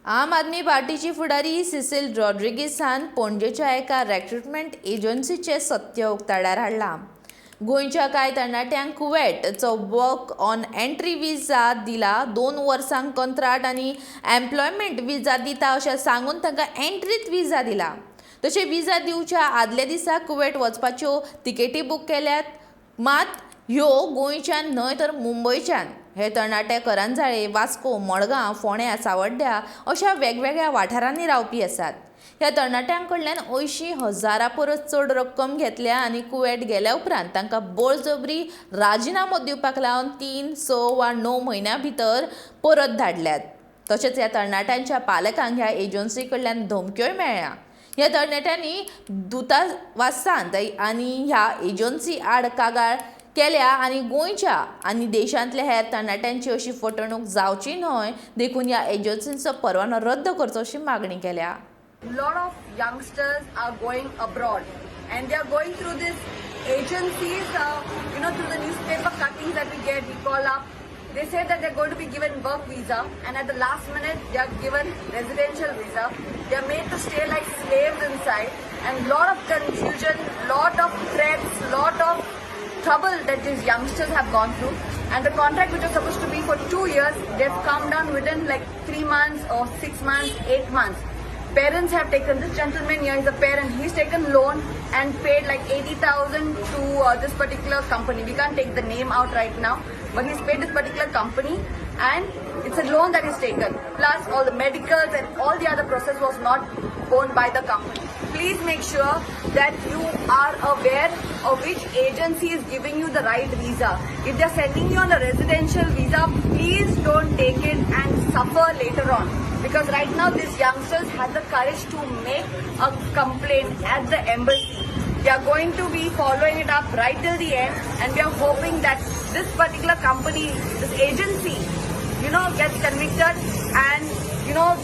आम आदमी पार्टीची फुडारी सिसील रॉड्रिगीसान पणजेच्या एका रेक्रुटमेंट एजन्सीचें सत्य उक्ताडार हाडलां. गोंयच्या कांय तरणाट्यांक कुवेटचो वर्क ऑन एंट्री विजा दिला, 2 वर्सांक कंत्राट आनी एम्प्लॉयमेंट विजा दिता अशें सांगून तांकां एंट्रीच विजा दिला. तशें विजा दिवच्या आदल्या दिसा कुवेट वचपाच्यो तिकेटी बूक केल्यात, मात ह्यो गोंयच्यान न्हय तर मुंबयच्यान. हे तरणाटे करंजाळे, वास्को, मडगांव, फोंड्या, सावड्ड्या अशा वेगवेगळ्या वाठारांनी रावपी आसात. ह्या तरणाट्यां कडल्यान 80,000 परस चड रक्कम घेतल्या आनी कुवेट गेल्या उपरांत तांकां बळजबरी राजिनामो दिवपाक लावन 3, 6 वा 9 म्हयन्यां भितर परत धाडल्यात. तशेंच ह्या तरणाट्यांच्या पालकांक ह्या एजन्सी कडल्यान धमक्योय मेळ्ळ्या. ह्या तरणाट्यांनी दुतावासांत आनी ह्या एजन्सी आड कागाळ केल्या आनी गोंयच्या आनी देशांतल्या हेर तरणाट्यांची अशी फटवणूक जावची न्हय देखून ह्या एजन्सींचो परवानो रद्द करचो अशी मागणी केल्या. Lot of youngsters are going abroad and they are going through these agencies, through the newspaper cuttings that we get, we call up. They say that they're going to be given work visa and at the last minute they are given residential visa. They are made to stay like slaves inside and lot of confusion, lot of threats, lot of trouble that these youngsters have gone through. And the contract, which was supposed to be for 2 years, they've come down within like 3 months or 6 months, 8 months. Parents have taken, this gentleman here is a parent, he's taken loan and paid like 80,000 to this particular company. We can't take the name out right now, but he's paid this particular company and it's a loan that is taken. Plus all the medicals and all the other process was not owned by the company. Please make sure that you are aware of which agency is giving you the right visa. If they're sending you on a residential visa, please don't take it and suffer later on. Because right now these youngsters have the courage to make a complaint at the embassy. We are going to be following it up right till the end and we are hoping that this particular company, this agency, gets convicted and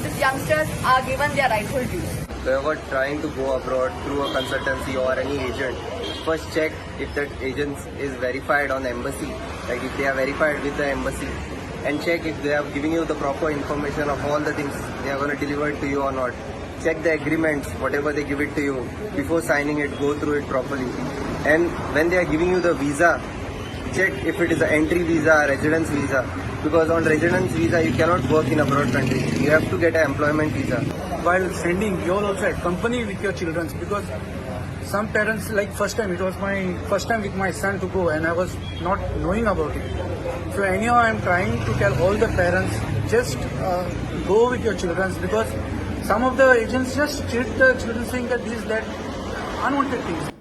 these youngsters are given their rightful dues. Whoever trying to go abroad through a consultancy or any agent, first check if that agent is verified on embassy, like if they are verified with the embassy, and check if they are giving you the proper information of all the things they are going to deliver to you or not. Check the agreements, whatever they give it to you. Before signing it, go through it properly. And when they are giving you the visa, check if it is an entry visa, residence visa. Because on residence visa, you cannot work in abroad country. You have to get an employment visa. While sending, you all also accompany with your children, because some parents, like first time, it was my first time with my son to go and I was not knowing about it. So anyhow, I am trying to tell all the parents, just go with your children, because some of the agents just cheat the children, saying that this, that, unwanted things.